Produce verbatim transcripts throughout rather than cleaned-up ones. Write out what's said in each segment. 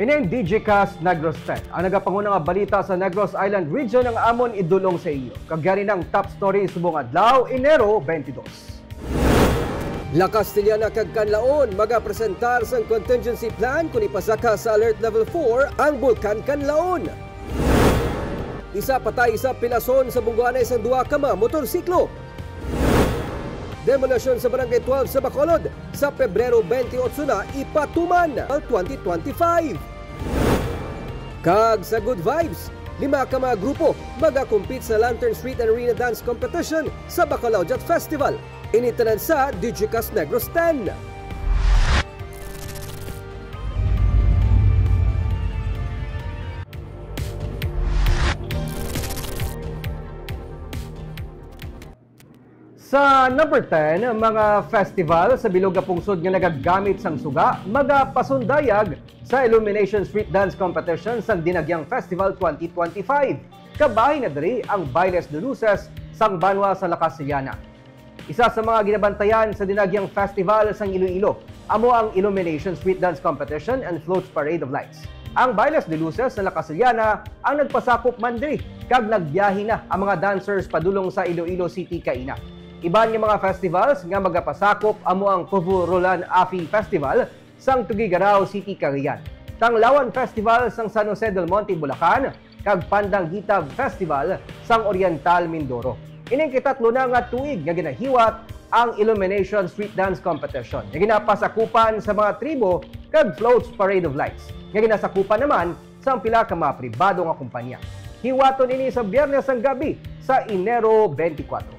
Ini ang Digicast Negros ten. Ang nagapanguna nga balita sa Negros Island Region ang amon idulong sa inyo. Kag yari na ang top story subong adlaw, Enero twenty-two. La Castellana kag Canlaon magapresentar sang contingency plan kon ipasaka sa Alert Level four ang Bulkan Canlaon. Isa patay, isa pilason sa bungguanay sang duha ka mga motorsiklo. Demolisyon sa Barangay twelve sa Bacolod sa Pebrero twenty-eight na ipatuman ang twenty twenty-five. Kag sa Good Vibes, lima ka mga grupo magakompete sa Lantern Street and Arena Dance Competition sa Bacalao Jet Festival. Ini tanan sa Digicast Negros ten. Sa number ten, mga festival sa bilog nga pungsod nga nagagamit sang suga magapasundayag sa Illumination Street Dance Competition sang Dinagyang Festival twenty twenty-five. Kabahin na diri ang Bailes de Luces sang banwa sa La Castellana. Isa sa mga ginabantayan sa Dinagyang Festival sang Iloilo amo ang Illumination Street Dance Competition and Floats Parade of Lights. Ang Bailes de Luces sa La Castellana ang nagpasakop man diri, kag nagbiyahe na ang mga dancers padulong sa Iloilo City kaina. Iban nga mga festivals nga magapasakop amo ang Fufurolan Afi Festival sang Tuguegarao City, Cagayan, Tanglawan Festival sang San Jose del Monte, Bulacan, kag Pandanguita Festival sang Oriental Mindoro. Ining kitatlo na nga tuig nga ginahiwat ang Illumination Street Dance Competition nga ginapasakupan sa mga tribo kag Floats Parade of Lights nga ginasakupan naman sang pila ka mga pribado nga kompanya. Hiwaton ini sa Biyernes sang gabi sa Enero twenty-four.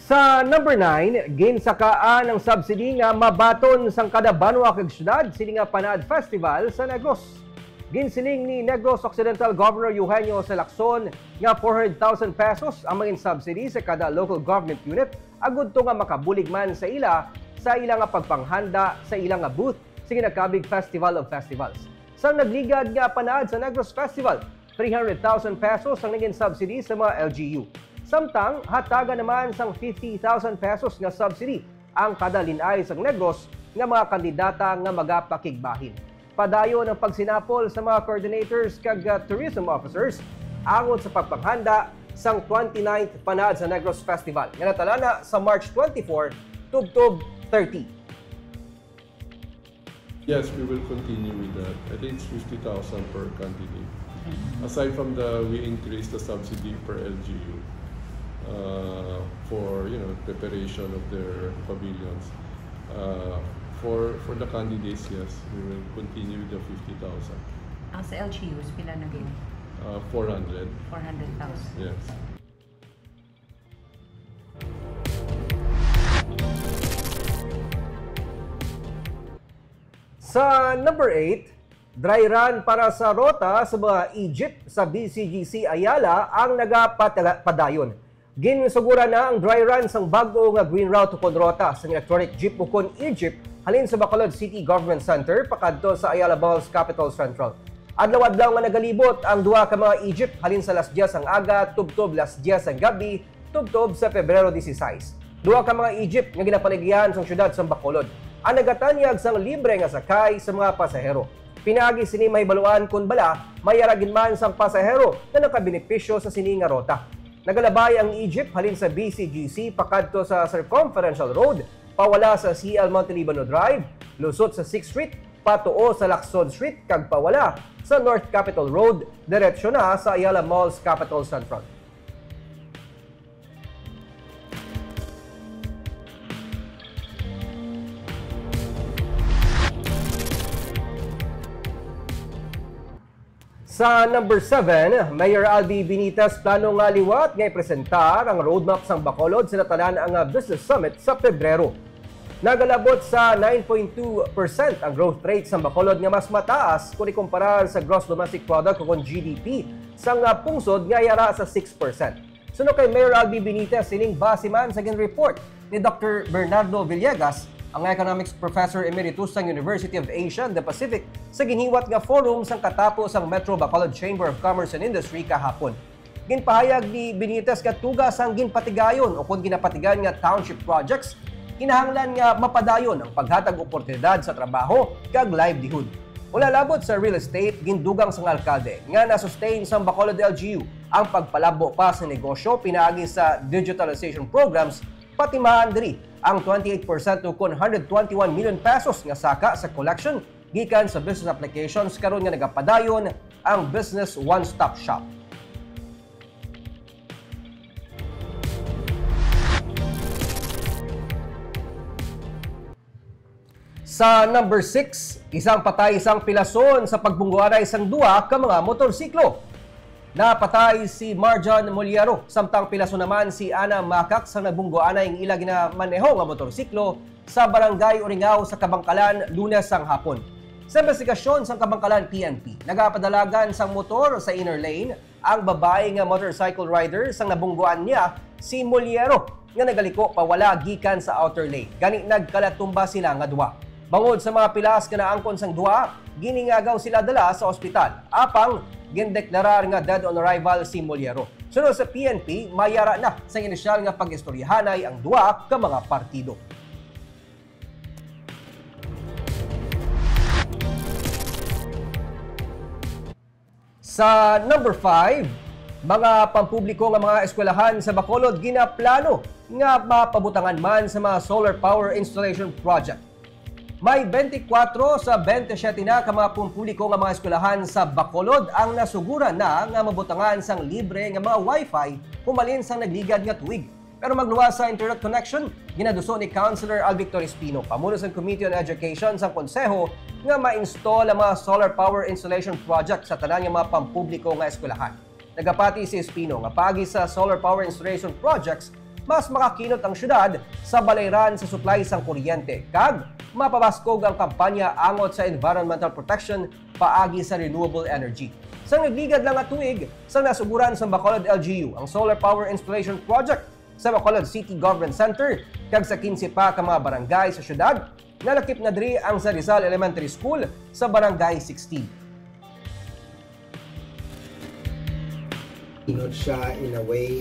Sa number nine, ginsakaan ang subsidy nga mabaton sang kada banwa kag syudad sini nga Panaad Festival sa Negros. Ginsiling ni Negros Occidental Governor Eugenio Jose Lacson nga four hundred thousand pesos ang mangin subsidy sa kada local government unit agud to nga makabulig man sa ila sa ila nga pagpanghanda sa ila nga booth sa ginakabig Festival of Festivals. Sang nagligad nga panaad sa Negros Festival, three hundred thousand pesos ang naging subsidy sa mga L G U. Samtang hatagan naman sang fifty thousand pesos nga subsidy ang kada lin-ay sang Negros nga mga kandidata nga magapakigbahin. Padayon ang pagsinapol sa mga coordinators kag, uh, tourism officers angot sa pagpanghanda sang twenty-ninth Panaad sa Negros Festival nga natalana sa March twenty-four tubtob thirty. Yes, we will continue with that. I think it's fifty thousand per candidate. Aside from the, we increase the subsidy per L G U, uh, for, you know, preparation of their pavilions. Uh, for, for the candidates, yes, we will continue with the fifty thousand. Ang sa L G Us, pila na gid? Uh, four hundred. Four hundred thousand. Yes. Sa number eight, dry run para sa rota sa mga Egypt sa B C G C Ayala ang nagapadayon. Ginsuguran na ang dry run sang bag-o nga Green Route ukon Rota sang electronic jeep ukon e-jeep halin sa Bacolod City Government Center pakadto sa Ayala Malls Capital Central. Adlaw-adlaw nga nagalibot ang duha ka mga e-jeep halin sa las dyes sang aga tubtob las dyes sang gabi tubtob sa Pebrero dieciséis. Duha ka mga e-jeep nga ginapaligihan sang siyudad sang Bacolod ang nagatanyag sang libre nga sakay sa mga pasahero. Pinaagi sini mahibaluan kon bala may yara gid man sang pasahero nga nakabenepisyo sa sini nga rota. Nagalabay ang e-jeep halin sa B C G C pakadto sa Circumferential Road, pawala sa C L Montelibano Drive, lusot sa Sixth Street, patuo sa Lacson Street, kag pawala sa North Capitol Road, diretso na sa Ayala Malls Capital Central. Sa number seven, Mayor Albi Benitez plano nga liwat nga ipresentar ang roadmap sang Bacolod sa natalan-a nga Business Summit sa Pebrero. Nagalabot sa nine point two percent ang growth rate sang Bacolod, nga mas mataas kon ikumparar sa gross domestic product o kon G D P sang, ah, pungsod nga yara sa six percent. Suno kay Mayor Albi Benitez, sining base man sa gin-report ni Doctor Bernardo Villegas, ang Economics Professor Emeritus sang University of Asia and the Pacific, sa ginhiwat nga forum sang katapo sang Metro Bacolod Chamber of Commerce and Industry kahapon. Ginpahayag ni Benitez nga tuga sang ginpatigayon o kon ginapatigan nga township projects, kinahanglan nga mapadayon ang paghatag oportunidad sa trabaho kag livelihood. Wala labot sa real estate, gindugang sang alkalde nga na-sustain sang Bacolod L G U ang pagpalabo pa sa negosyo pinaagi sa digitalization programs, pati man diri ang twenty-eight percent ukon hundred twenty-one million pesos nga saka sa collection gikan sa business applications karon nga nagapadayon ang Business One Stop Shop. Sa number six, isang patay, isang pilason sa pagbunggoanay sang duha ka mga motorsiklo. Napatay si Marjan Moliero, samtang pilason naman si Ana Makak sa nagbunggoanay ang ila ginamaneho nga motorsiklo sa Barangay Uringao sa Kabangkalan, Lunes sang hapon. Sa investigasyon sang Kabangkalan P N P, nagapadalagan sang motor sa inner lane ang babayi nga motorcycle rider sang nabunggoan niya si Moliero nga nagaliko pawala gikan sa outer lane. Gani nagkalatumba sila nga duha. Bangod sa mga pilas nga naangkon sang duha, giningagaw sila dala sa ospital. Apang gindeklarar nga dead on arrival si Moliero. Suno sa P N P, mayara na sang inisyal nga pag-istoryahanay ang duha ka mga partido. Sa number five, mga pampubliko nga mga eskwelahan sa Bacolod ginaplano nga mapabutangan man sa mga solar power installation project. May twenty-four sa twenty-seven na ka mga pampubliko nga mga eskwelahan sa Bacolod ang nasuguran na nga mabutangan sang libre nga mga wifi humalin sang nagligad nga tuig. Pero magluwas sa internet connection, ginaduso ni Councilor Alvictor Espino, pamuno sang Committee on Education sang Konseho, nga ma-install ang mga solar power installation project sa tanan nga mga pampubliko nga eskwelahan. Nagapati si Espino nga paagi sa solar power installation projects, mas makakinot ang syudad sa balayran sa supply sang kuryente kag mapabaskog ang kampanya angot sa environmental protection paagi sa renewable energy. Sang nagligad lang nga tuig, sang nasuguran sa Bacolod L G U ang solar power installation project sa Bacolod City Government Center kag sa quince pa ka mga barangay sa syudad, nalakip na diri ang sa Rizal Elementary School sa Barangay sixteen. Inot siya in a way,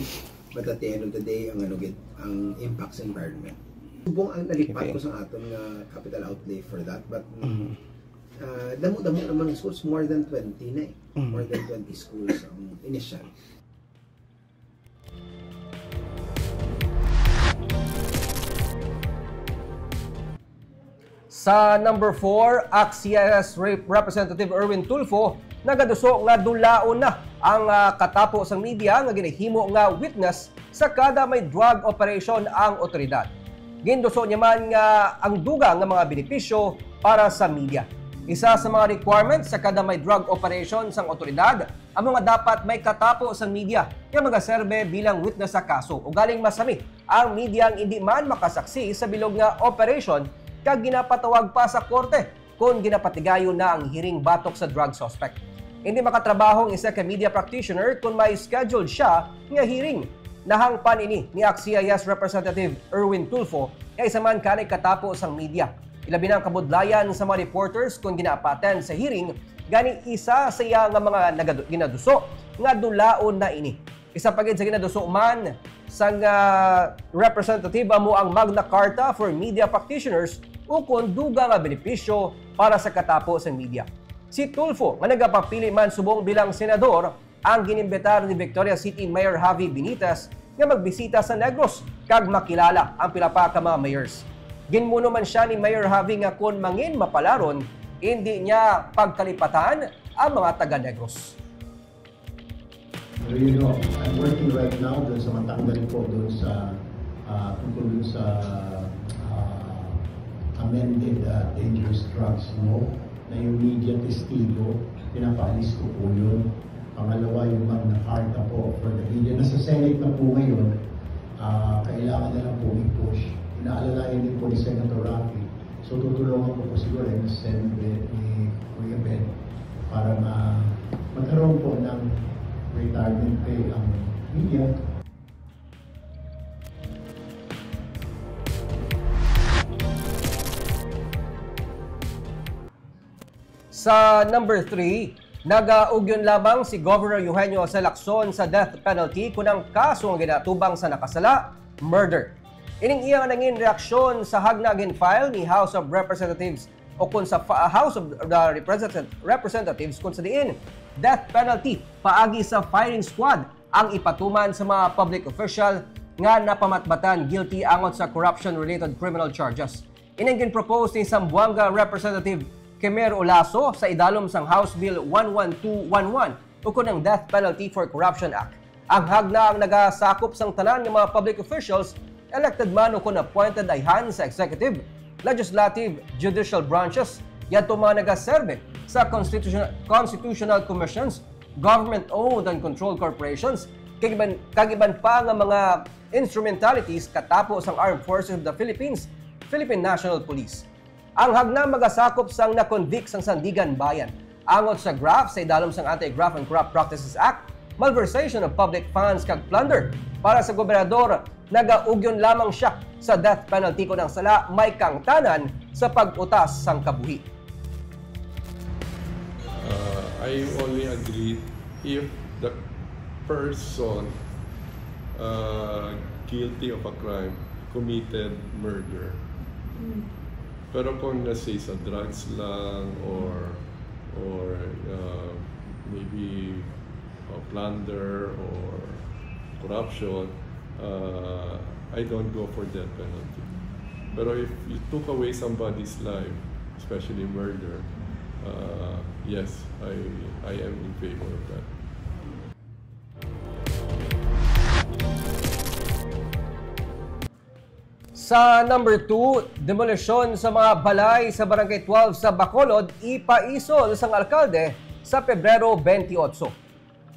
but at the end of the day, ang ano gid, ang impact sa environment. Subong ang nalipat Okay. ko sa aton nga capital outlay for that, but, Mm. ah, damo-damo namang schools, more than twenty na eh. Mm. More than twenty schools ang initial. Sa number four, ACT-CIS Rep-, Representative Erwin Tulfo nagaduso nga dulaon na ang, ah, katapo sang media nga ginahimo nga witness sa kada may drug operation ang otoridad. Ginduso niya man nga ang dugang nga mga benepisyo para sa media. Isa sa mga requirements sa kada may drug operation sang otoridad amo nga dapat may katapo sang media nga magaserbe bilang witness sa kaso, ugaling masami ang media ang indi man makasaksi sa bilog nga operation kag ginapatawag pa sa korte kon ginapatigayon na ang hearing batok sa drug suspect. Indi makatrabaho ang isa ka media practitioner kon may scheduled siya nga hearing. Nahangpan ini ni ACT-CIS Representative Erwin Tulfo nga isa man kanay katapo sang media. Ilabi na ang kabudlayan sa mga reporters kon gina-attend sa hearing, gani isa sa iya nga mga nagadu-, ginaduso nga dulaon na ini. Isa pa gid sa ginaduso man sang, ah, representative amo ang Magna Carta for media practitioners ukon dugang nga benepisyo para sa katapo sang media. Si Tulfo, nga nagapapili man subong bilang senador, ang ginimbitar ni Victoria City Mayor Javi Benitez nga magbisita sa Negros kag makilala ang pila pa ka mga mayors. Ginmuno man sia ni Mayor Javi nga kon mangin mapalaron, indi niya pagkalipatan ang mga taga Negros. Pero you know, I'm working right now dun sa matanggal po dun sa, ah, tungkol dun sa, ah, amended, ah, dangerous drugs law na yung media testigo, pinapaalis ko po yun. Pangalawa, yung Magna Carta po for the media. Nasa Senate na po ngayon, ah, kailangan na lang po i-push. Inaalalayan din po ni Senator Raffy. So, tutulungan ko po siguro yung Sen Ben, ni Kuya Ben para ma magkaroon po ng retirement pay ang media. Sa number three, Nagaugyon lamang si Governor Eugenio Jose Lacson sa death penalty kon ang kaso nga ginatubang sa nakasala, murder. Ining iya nga nangin reaksyon sa hagna gin-file ni House of Representatives o kon sa fa-, House of the Represent-, Representatives, kon sa diin death penalty paagi sa firing squad ang ipatuman sa mga public official nga napamatbatan guilty angot sa corruption-related criminal charges. Ining ginpropose ni Zamboanga Representative Kemer Olaso sa idalom sang House Bill one one two one one, ukon ang Death Penalty for Corruption Act. Ang hagna ang nagasakop sang tanan nga mga public officials, elected man ukon appointed ayhan sa executive, legislative, judicial branches, yadto mga nagaserbe sa constitution-, constitutional commissions, government-owned and controlled corporations, kag iban, kag iban pa nga mga instrumentalities katapo sang Armed Forces of the Philippines, Philippine National Police. Ang hagna magasakop sang na-convict sang Sandiganbayan angot sa graft sa idalom sang Anti-Graft and Corrupt Practices Act, malversation of public funds kag plunder. Para sa gobernador, nagaugyon lamang siya sa death penalty kon ang sala may kaangtanan sa pag-utas sang kabuhi. Uh, I only agree if the person uh, guilty of a crime committed murder. Pero kung, let's say, sa drugs lang or or uh, maybe uh, plunder or corruption, uh, I don't go for death penalty. Pero if you took away somebody's life, especially murder, uh, yes, I I am in favor of that. Sa number two, demolisyon sa mga balay sa Barangay twelve sa Bacolod ipaisol sang alkalde sa Pebrero twenty-eight.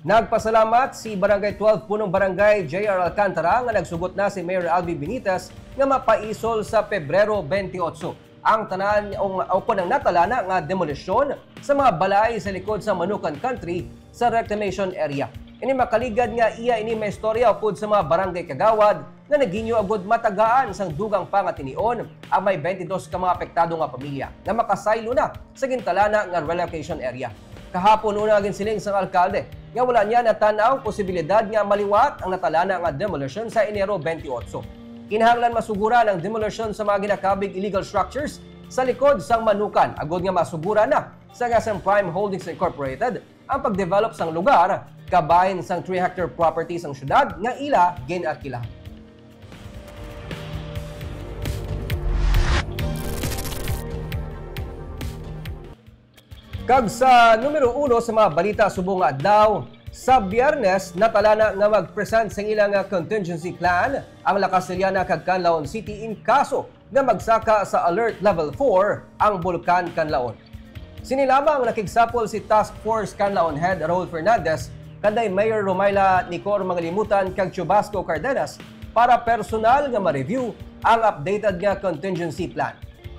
Nagpasalamat si Barangay twelve Punong Barangay J R Alcantara nga nagsugot na si Mayor Albi Benitez nga mapaisol sa Pebrero twenty-eight ang tanan o, o kon ang natalana nga demolisyon sa mga balay sa likod sa Manukan Country sa reclamation area. Ini makaligad nga iya ini maistorya upod sa mga barangay kagawad nga naghinyo agud matagaan sang dugang pangatinion ang may twenty-two ka mga apektado nga pamilya nga makasaylo na sa gintalana nga relocation area. Kahapon una ginsiling sang alkalde nga wala niya natan-aw posibilidad nga maliwat ang natalana nga demolition sa Enero twenty-eight. Kinahanglan masuguran ang demolition sa mga ginakabig illegal structures sa likod sang Manukan agud nga masuguran na sa Gasang Prime Holdings Incorporated ang pagdevelop sang lugar kabahin sang three hectare property sang syudad nga ila gin-alkila. Kag sa numero uno sa mga balita subong nga adlaw, sa Biyernes, natalana nga mag-present sang ila nga contingency plan ang La Castellana kag Canlaon City in kaso nga magsaka sa Alert Level four ang Bulkan Canlaon. Sini lamang nakigsapol si Task Force Canlaon Head Raul Fernandez, kanday Mayor Romaila Nicor Mangalimutan kag Chubasco Cardenas para personal nga ma-review ang updated nga contingency plan.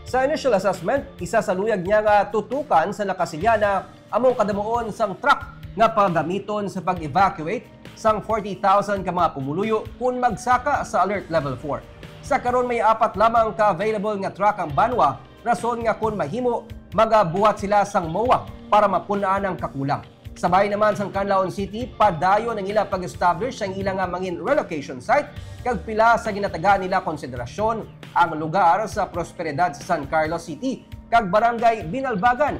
Sa initial assessment, isa sa luyag niya nga tutukan sa La Castellana amo ang kadamuon sang truck nga pagamiton sa pag-evacuate sang forty thousand ka mga pumuluyo kon magsaka sa Alert Level four. Sa karon, may apat lamang ka available nga truck ang banwa, rason nga kon mahimo, magabuhat sila sang MOA para mapun-an ang kakulang. Sa bahin naman sang Canlaon City, padayon ang ila pag-establish sang ila nga mangin relocation site, kag pila sa ginatagaan nila konsiderasyon ang lugar sa prosperidad sa San Carlos City kag Barangay Binalbagan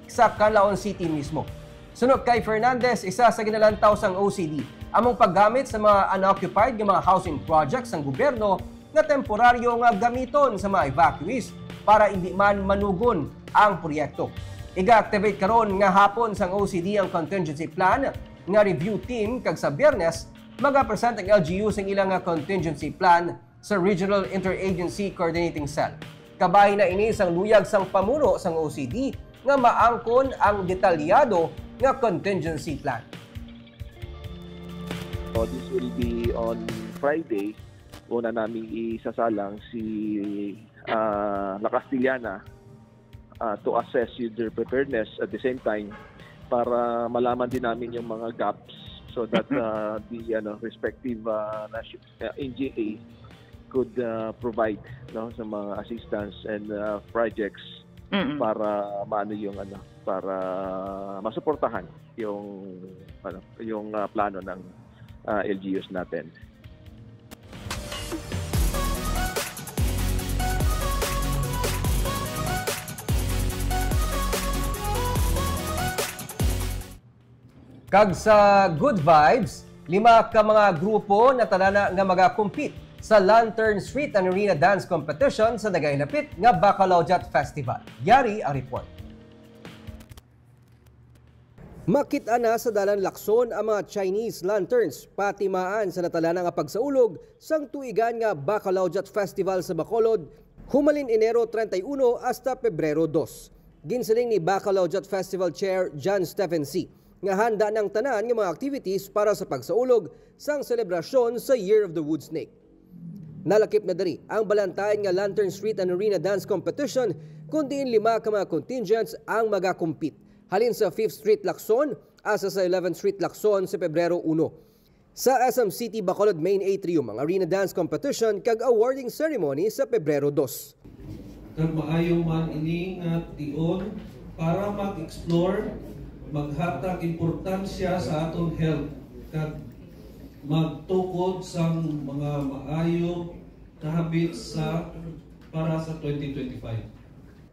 sa Canlaon City mismo. Suno kay Fernandez, isa sa ginalantaw sang O C D amo ang paggamit sa mga unoccupied nga mga housing projects sang gobyerno nga temporaryo nga gamiton sa mga evacuees para indi man manugon ang proyekto. Iga-activate karon nga hapon sang O C D ang contingency plan nga review team, kag sa Biyernes, magapresent ang L G U sang ila nga contingency plan sa Regional Interagency Coordinating Cell. Kabahin na ini sang luyag sang pamuno sang O C D nga maangkon ang detalyado nga contingency plan. So, this will be on Friday. Una namin isasalang si ah, La Castellana ah, to assess with their preparedness at the same time para malaman din namin yung mga gaps so that ah, the ano, respective ah, nation- ah, N G A could ah, provide, no, sa mga assistance and ah, projects Mm-mm. para maano yung ano, para masuportahan yung ano, yung ah, plano ng ah, L G Us natin. Kag sa Good Vibes, lima ka mga grupo natalana nga magakompete sa Lantern Street and Arena Dance Competition sa nagahilapit nga Bacolawjat Festival. Yari ang report. Makit-a na sa Dalan Lacson ang mga Chinese lanterns patimaan sa natalana nga pagsaulog sang tuigan nga Bacolawjat Festival sa Bacolod, humalin Enero treinta y uno hasta Pebrero dos. Ginsiling ni Bacolawjat Festival Chair John Stephen C. nga handa na ang tanan nga mga activities para sa pagsaulog sang selebrasyon sa Year of the Wood Snake. Nalakip na diri ang balantayan nga Lantern Street and Arena Dance Competition, kun diin lima ka mga contingents ang magakompete, halin sa Fifth Street, Lacson, hasta sa Eleventh Street, Lacson, sa Pebrero uno. Sa S M City Bacolod Main Atrium ang Arena Dance Competition kag awarding ceremony sa Pebrero dos. Kag maayo man ini nga tion para mag-explore, maghatag importansya sa aton health, kag magtukod sang mga maayo nga habits sa para sa twenty twenty-five.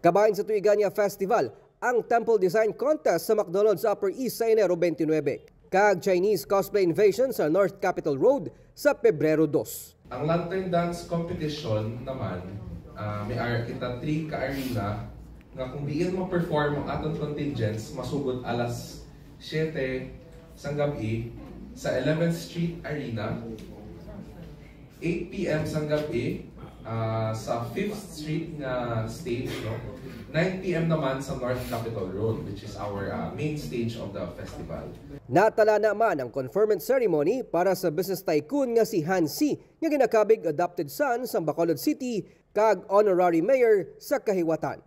Kabahin sa tuigan nga festival ang Temple Design Contest sa McDonald's Upper East sa Enero twenty-nine, kag Chinese Cosplay Invasion sa North Capitol Road sa Pebrero dos. Ang Lantern Dance Competition naman, ah, may ar- kita three ka arena nga kung diin ma-perform ang aton contingents, masugod alas siyete sang gab-i sa Eleventh Street Arena, eight p m sang gab-i, ah, sa Fifth Street nga stage, no? Nine p m naman sa North Capitol Road, which is our, ah, main stage of the festival. Natalana man ang conferment ceremony para sa business tycoon nga si Hansi, nga ginakabig adopted son sang Bacolod City kag honorary mayor sa Kahiwatan.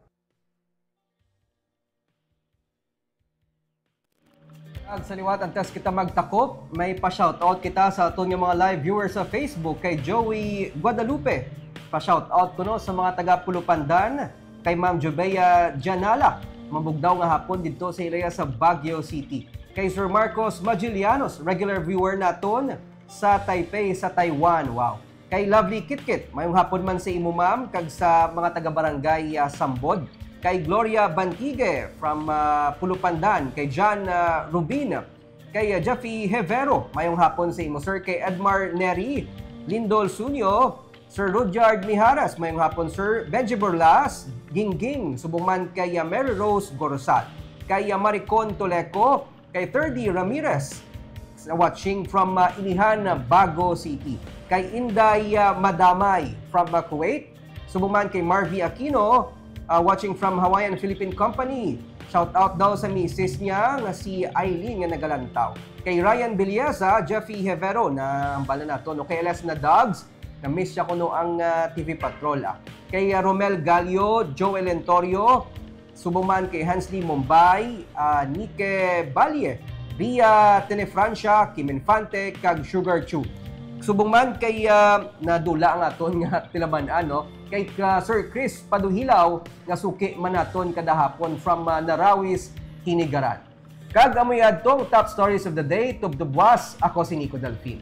Ag sa liwat, antes kita magtakop, may pa-shoutout kita sa aton nga mga live viewers sa Facebook, kay Joey Guadalupe. Pa-shoutout kuno sa mga taga Pulupandan, kay Ma'am Jubea Janala, mabugnaw nga hapon didto sa ilaya sa Baguio City. Kay Sir Marcos Magilianos, regular viewer naton sa Taipei, sa Taiwan. Wow. Kay Lovely Kitkit, mayong hapon man sa imo, ma'am, kag sa mga taga-barangay, ah, Sambod. Kay Gloria Bantigue from, ah, Pulupandan, kay John, ah, Rubin, kay, ah, Jeffy Hevero, mayong hapon sa imo, sir. Kay Edmar Neri, Lindol Sunyo, Sir Rudyard Mijares, mayong hapon, sir. Benji Borlas, Gingging, subong man kay, ah, Mary Rose Gorosal, kay, ah, Maricon Toleco, kay Thirdy Ramirez, watching from, ah, Ilijan, ah, Bago City. Kay Inday, ah, Madamay from, ah, Kuwait. Subong man kay Marvy Aquino, ah, watching from Hawaiian Philippine Company. Shout out daw sa misis niya nga si Eileen nga nagalantaw. Kay Ryan Belleza, Jeffy Hevero, na hambal na nato, no? Kay L S na Dogs, na-miss siya kuno ang, ah, T V Patrol, ah. Kay, ah, Romel Gallo, Joel Lentorio, subong man kay Hansley Mombay, ah, Nike Balle, Ria Tenefrancia, Kim Infante, kag Sugar Chu. Subong man kay, ah, nadula ang aton nga tilaban-an, no? Kay ka Sir Chris Paduhilaw nga suki man naton kada hapon from, ah, Narawis, Kinigaran. Kag amoy adtong top stories of the day, tubtubwas, ako si Nico Delfin.